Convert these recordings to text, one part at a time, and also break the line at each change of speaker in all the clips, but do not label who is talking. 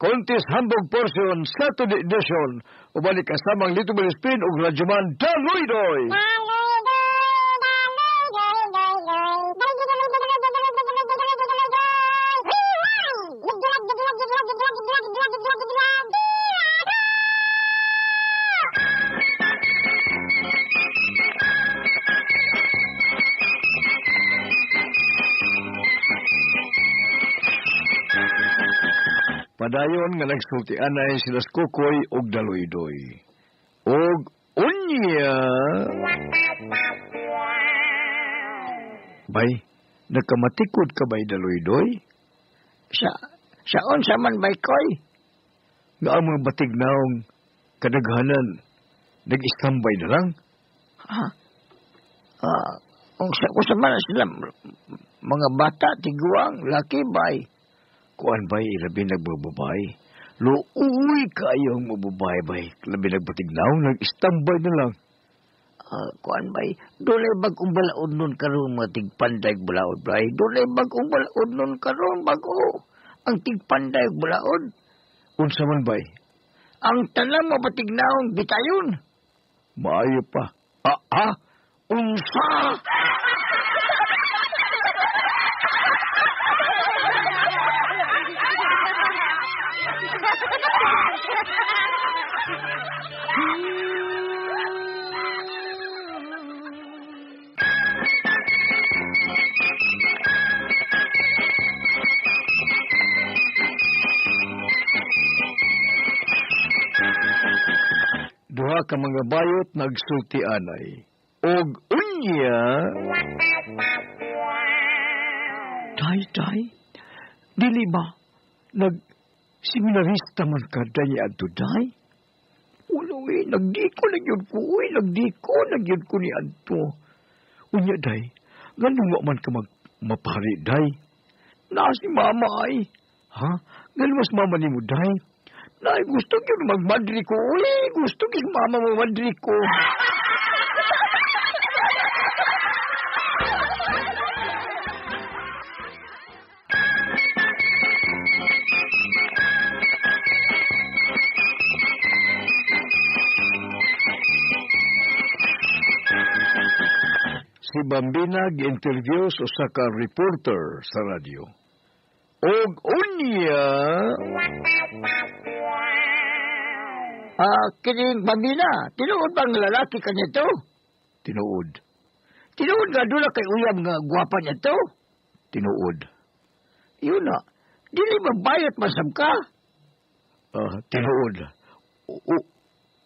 Contest Handog Portion Saturday Edition. Uban ni kasamang Lito Belispin ug Radyoman Daloydoy. Padayon nga nagsulti anay sila Kukoy og Daloydoy. Og unya. Bay, nakamatikod ka bay Daloydoy?
Sa unsa man bay koy?
Nga ang mga batig naong kadaghanan nag-istambay na lang?
Ha? Unsa man sila mga bata, tiguang, laki bay?
Kuan bay, labi nagbababay. Luuy kayo ang mababay bay. Labi nagbatig naong nag-istambay na lang.
Kuan bay, dunay bag-ong balaod nun karon mga tigpanday balaod bay. Dunay bag-ong balaod nun karon bag-o. Ang tigpanday balaod.
Unsa man bay?
Ang tanan mo batig naong bitayon.
Maayo pa. Unsa? Duha ka mga bayot nagsulti anay. Og unya. Tay, tay, dili ba nag-seminarista man ka day adto day? Ulo, nagdiko na gyud ko, uy, nagdiko na gyud ko ni adto. Unya day, nganong wa man ka mapari day? Na si mama ay. Ha? Nganong mas mama nimo day? Nay, gusto gyud magmadri ko. Uy, gusto gyud mama mo madri ko. Si Bambina gi-interview sa usa ka reporter sa radyo. Og unya.
Kining Bambina, tinuod bang lalaki ka nito?
Tinuod.
Tinuod nga dula kay uyab nga gwapa nito?
Tinuod.
Yun na, dili mabayot masab ka?
Tinuod.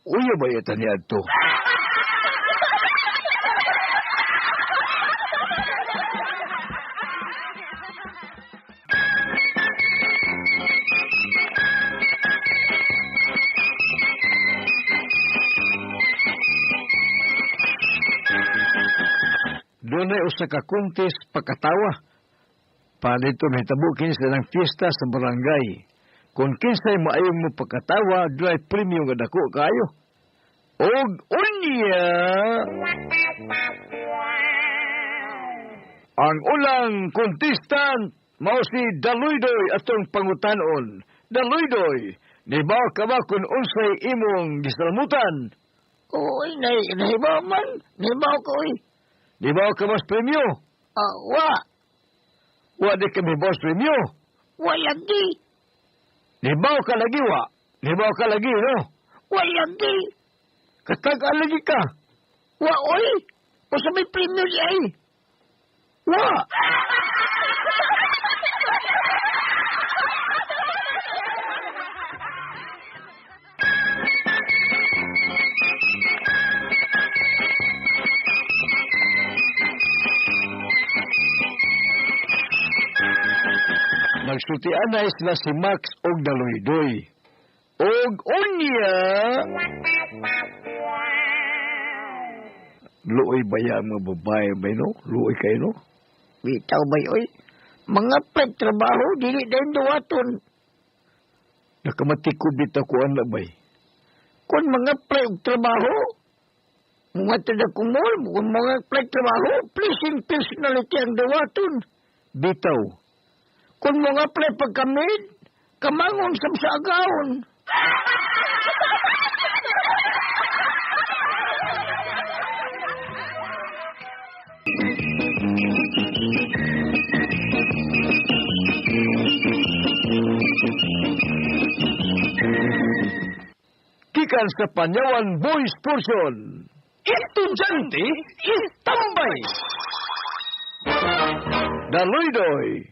Uya ba yata niya to? Dunay usa ka contest pakatawa. Panito nahitabo kini sa ng fiesta sa barangay. Kung kinsay maayong mo pakatawa, dunay premyo nga dako kaayo. Og unya, ang ulang contestant mao si Daloydoy atong pangutanon. Daloydoy, nibaw ka ba kung unsay imong gisalmutan?
Oy, nahibaw man, nahibaw ko oy.
Nibaw ka mas premyo?
Wa.
Wa di kami boss premyo?
Wa lagi.
Nibaw ka lagi wa? Nibaw ka lagi, no?
Wa lagi.
Katag-an lagi ka?
Wa, oy. O sa may premyo di ay?
Wa. Nagsultian na sila si Max og Daloydoy. Og unya. Luoy ba yan mga babae ba no? Luoy kayo no?
Bitaw ba oy? Mga pagtrabaho, dili din duwaton.
Nakamatikod bitaw ko anak bay.
Kung mga pagtrabaho, mga tadakumol, kung mga pagtrabaho, pleasing personality ang duwaton.
Bitaw.
Kung mga pagkamid, Kamangon sab sa agawon.
Gikan sa Panyawan Boys Portion. Estudyante, istambay! Daloydoy,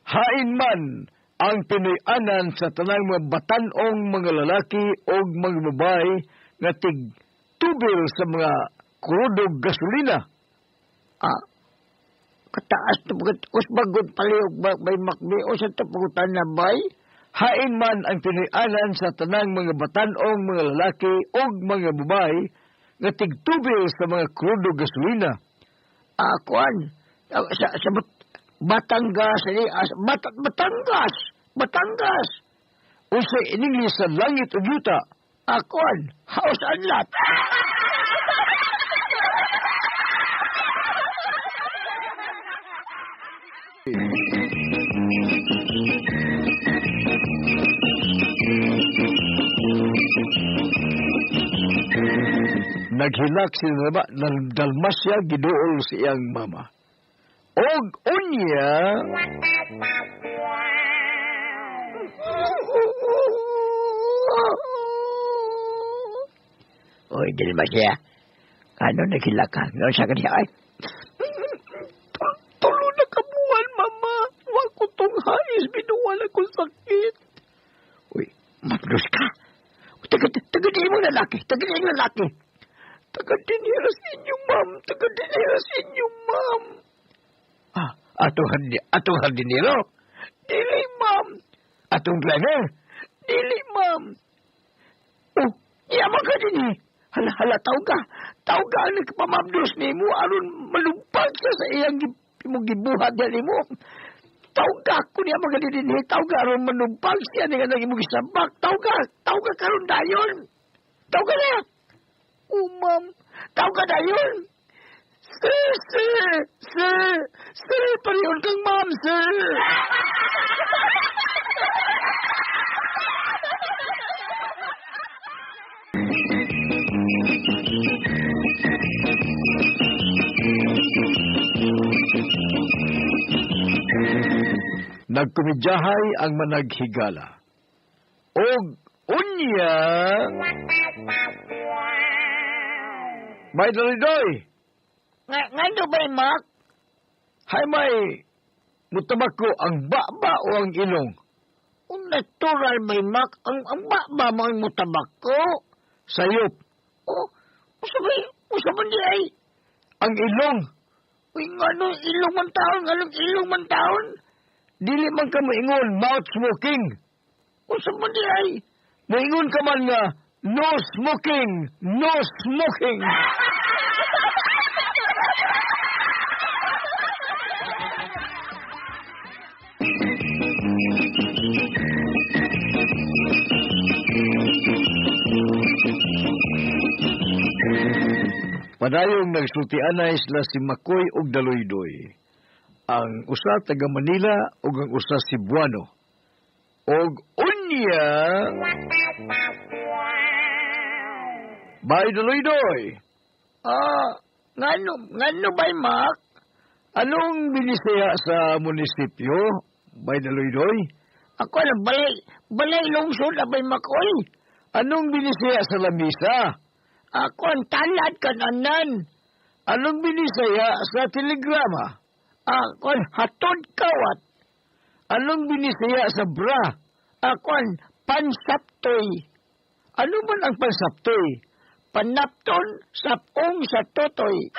hain man ang Pinoy-anan sa tanang mga batanong mga lalaki o mga babae nga tig-tubil sa mga krudog gasolina.
Ah, kataas na pagkat usbagod palihog ba, bay makbi o sa tapagutan na bay?
Hain man ang Pinoy-anan sa tanang mga batanong mga lalaki o mga babae nga tigtubil sa mga krudo gasolina.
Ah, kuan, sa Batangas, Batangas, Batangas.
Unsay in-English sa langit ug yuta?
Ah, kuan, house and lot.
Naghilak si Dalmasia giduol sa iyang mama. Og unya,
Oy, Dalmasia, ano naghilak ka? Ano sa kanya? Ay,
tulo na kabuhan, mama. Wa ko tong hais, binuwal ako sakit.
Uy, mabdos ka. Taga-din mo lalaki, taga-din mo lalaki.
Taga-dinera sa inyo, ma'am. Taga-dinera sa inyo, ma'am. Ah, atong hardinero? Dili, ma'am. Atong driver? Dili, ma'am.
Oh, yaman ka din eh. Hala, hala, tawga. Tawga ang nagpamabdos ni mo aron malumpag siya sa iyang imong gibuhat niya mo. Tawga ko niya mga din eh. Tawga aron malumpag siya niya nang imong gisabak. Tawga, tawga karon dayon. Tawga na.
Oh, ma'am.
Tawga dayon.
Sir, sir, sir, sir, pariyon kang ma'am, sir. Nagkumidyahay ang managhigala. Og unya, may dalidoy.
Ngano ba, Mac?
Hay may mutabako ang baba o ang ilong?
Ang natural may Mac, ang baba mo ang mutabako.
Sayop.
Oh, usa ba di ay?
Ang ilong.
Uy, ngano ilong man taon, nganong ilong man taon?
Dili man ka moingon mouth smoking.
Usa ba di ay?
Moingon ka man nga no smoking, no smoking. Padayong nagsultianay sila si Makoy ug Daloydoy. Ang usa taga Manila ug ang usa Cebuano. Og unya, bay Daloydoy.
Ah, ngano bay Mac?
Anong binisaya sa munisipyo, bay Daloydoy?
Ako na balay lungsod abay Makoy.
Anong binisaya sa lamisa?
Ako ang talad kananan.
Anong binisaya sa telegrama?
Ako ang hatod kawat.
Anong binisaya sa bra?
Ako ang pansaptoy.
Ano man ang pansaptoy?
Panapton sapong sa totoy.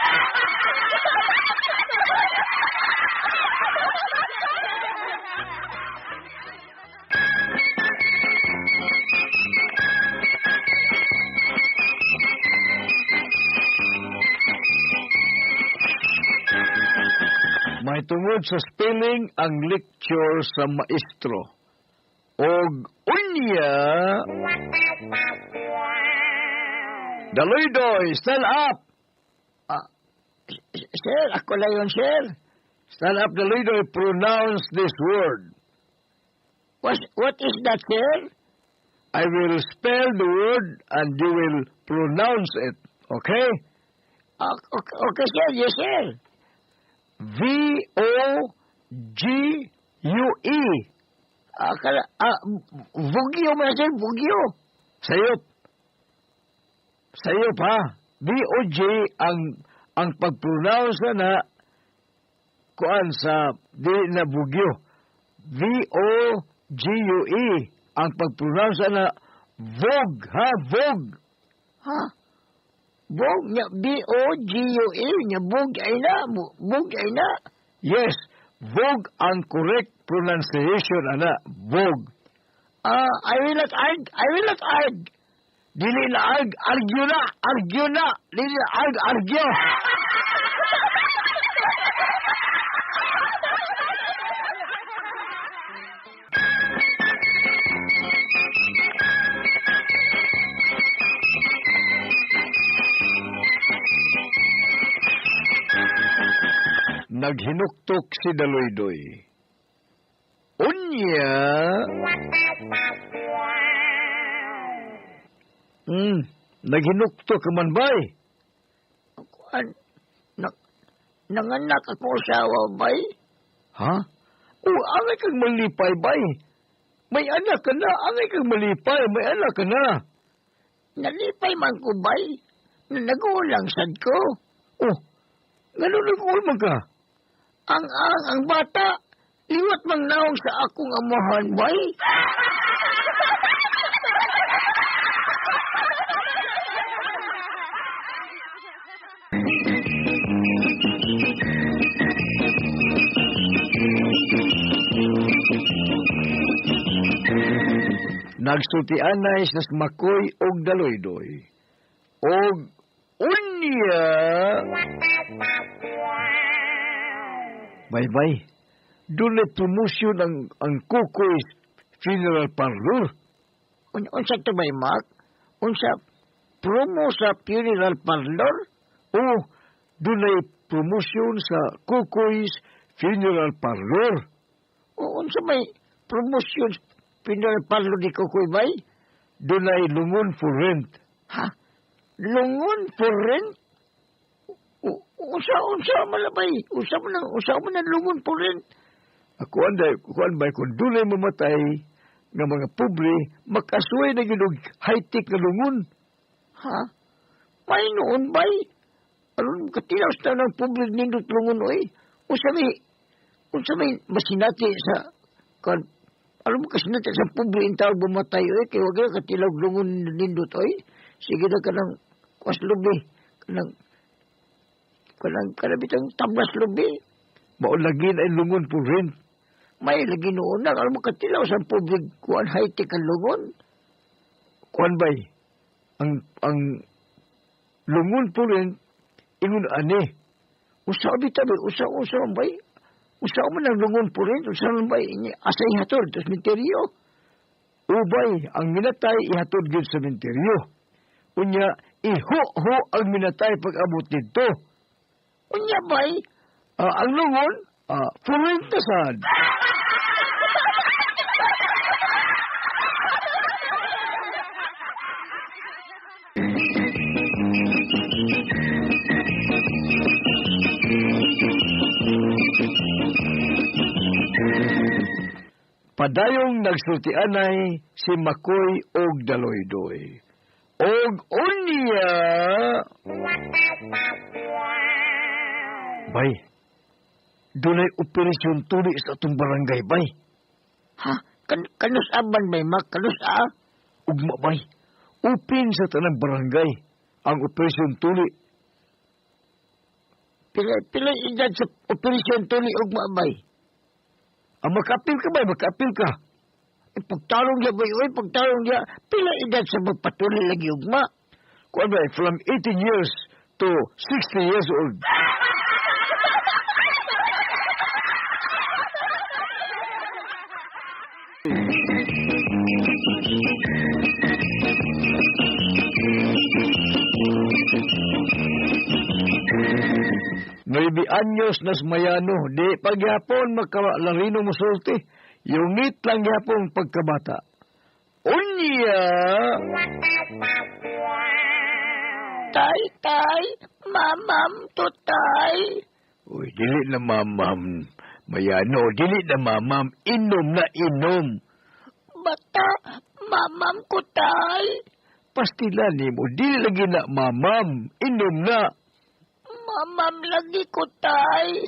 May tungod sa spelling ang lecture sa maestro. Og unya, Daloydoy, stand up!
Sir, ako lang yun, sir.
Stand up, Daloydoy, pronounce this word.
What is that, sir?
I will spell the word and you will pronounce it, okay?
Okay, sir. Yes, sir.
V-O-G-U-E.
Bugyo man, sir. Bugyo.
Sayop. Sayop, ha? V-O-G ang pag-pronounce na kuan sa di na bugyo. V-O-G-U-E. Ang pag-pronounce na Vogue, ha? Vogue.
Ha? Vogue, nya, B-O-G-U-E, nya, Vogue ay na, Vogue ay na.
Yes, Vogue ang correct pronunciation, ana, Vogue.
I will not argue, I will not argue.
Dili na arg, argue na, argue na, dili na arg, argue. Naghinuktok si Daloydoy. Unya! Naghinuktok ka man bay?
Nanganak ako asawa bay?
Ha? O, angay kang malipay bay? May anak ka na, angay kang malipay, may anak ka na.
Nalipay man ko bay? Nagulang sad ko.
Oh, ngano nag-uul man ka?
Ang bata, liwat mang naong sa akong amahan, bay.
Nagsultianay sa Makoy og Daloydoy. Og unya! Bye-bye. Doon na promotion ang Kukoy Funeral Parlor.
Unsa to bay, Mark? Unsa promo sa funeral parlor?
Oo, doon na promotion sa Kukoy's Funeral Parlor.
Unsa may promotion funeral parlor ni Kukoy, bay?
Doon na lungon for rent.
Ha? Lungon for rent? Unsa malabay, unsa man ang lungon po rin.
Kuan bay kung dunay mamatay nga mga pobre makasuway na gyud og high-tech na lungon.
Ha? May noon bay? Aron katilaw sa tanang pobre nindot lungon oy. Unsa may masinati sa kan aron makasinati sa pobre in tao bumatay oy kay wa gyud katilaw lungon nindot oy. Sige na kanang kuas lubi kanang kanang tablas lubi.
Mao lagi na lungon po rin.
May lagi noon na. Alam mo, katilaw sa public, kuan high-tech ang lungon.
Kuan bay, ang lungon po rin, ingon ani.
Usa bitaw, usa bay. Usa man ang lungon po rin, usa man bay, asa ihatod sa sementeryo.
Ubay, ang minatay ihatod gyud sa sementeryo. Unya, iho-ho ang minatay pag-abot didto.
Unya bay,
ang lungon, furentasan. Padayong nagsultianay si Makoy og Daloydoy. Og unya! Bay, dunay operasyon tuli sa atong barangay, bay.
Ha? Kanus aban, bay, Mak? Kanus a?
Ugma, bay. Upin sa tanang barangay ang operasyon tuli.
Pila edad sa operasyon tuli, ugma, bay?
Ang makaapil ka, bay, makaapil ka.
Eh, pagtarong niya, bay, oy, pagtarong niya, pila edad sa magpatuli lagi, ugma?
Kuan, bay, from 18 years to 60 years old. Nueve años nas mayano, di pagyapon makalarino musulti. Yungit lang yapong pagkabata. Unya!
Tay, tay, mamam to tay.
Uy, dili na mamam. Mayano, dili na mamam. Inom na inom.
Bata, mamam ko tay.
Pastila nimo, dili lagi na mamam. Inom na.
Mamam lagi ko tay.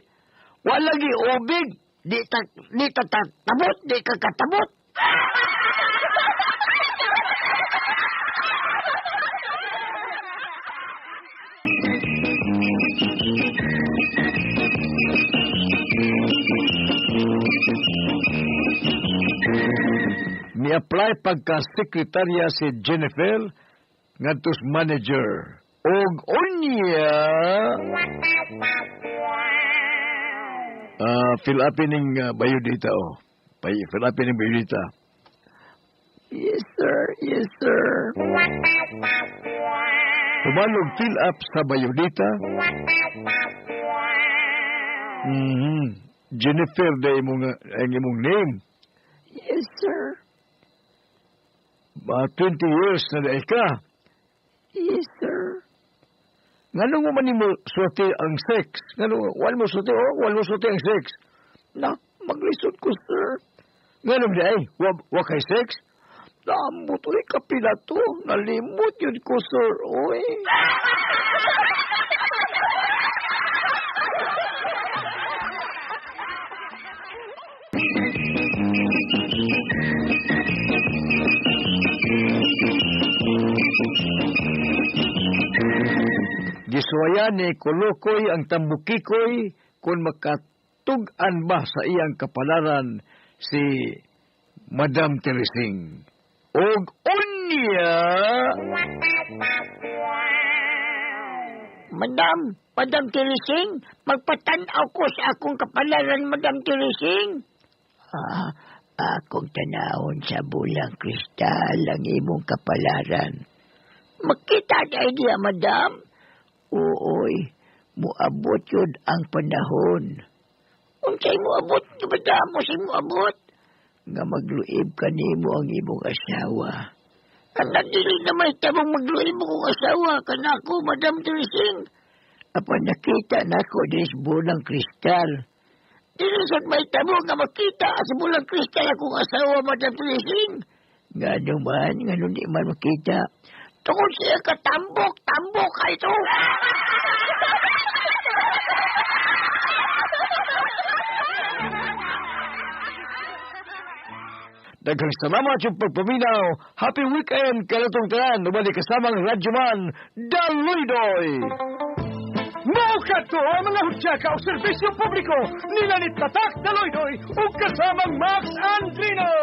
Wala lagi ubig.
Di ta tabot, di ka katabot.
Ni-apply pagka-sekretarya si Jennifer ngadtos manager. Og unya fill up ining biodata oh. Fill up ining biodata.
Yes sir, yes sir.
Humalog fill up sa biodata. Jennifer day imong ang imong name.
Yes sir.
20 years na day ka.
Yes sir.
Ngano mo man nimo suwati ang sex? Ngano wal mo suwati oh, wal mo suwati ang sex?
Na, maglisod ko sir.
Ngano di ay wa kay sex?
Naambot uy kapila to, nalimot yun ko sir. Oy.
Gisuwayan ni Kulukoy ang tambukikoy kung makatug-an ba sa iyang kapalaran si Madam Teresing. Og unya!
Madam, Madam Teresing, magpatanaw ko sa akong kapalaran, Madam Teresing. Ah, akong tanawon sa bulang kristal ang imong kapalaran. Makita na idea, Madam. Ooy, muabot yun ang panahon. Unsay muabot, madam, unsay muabot? Nga magluib ka nimo ang imong asawa. Ang dili na may tabang magluib akong asawa, kanako, Madam Teresing. Apan nakita nako dinis bulang kristal. Dili sad may tabo nga makita sa bulang kristal akong asawa, Madam Teresing. Ngano man, ngano di man makita. Tungod siya katambok, tambok ka ito.
Daghang salamat yung pagpaminaw. Happy weekend kanatong tanan. Ubali kasamang Radyoman, Daloydoy!
Maukat to ang mga hudyaka o serbisyo publiko nila ni Tatak Daloydoy ug kasamang Max Andrino!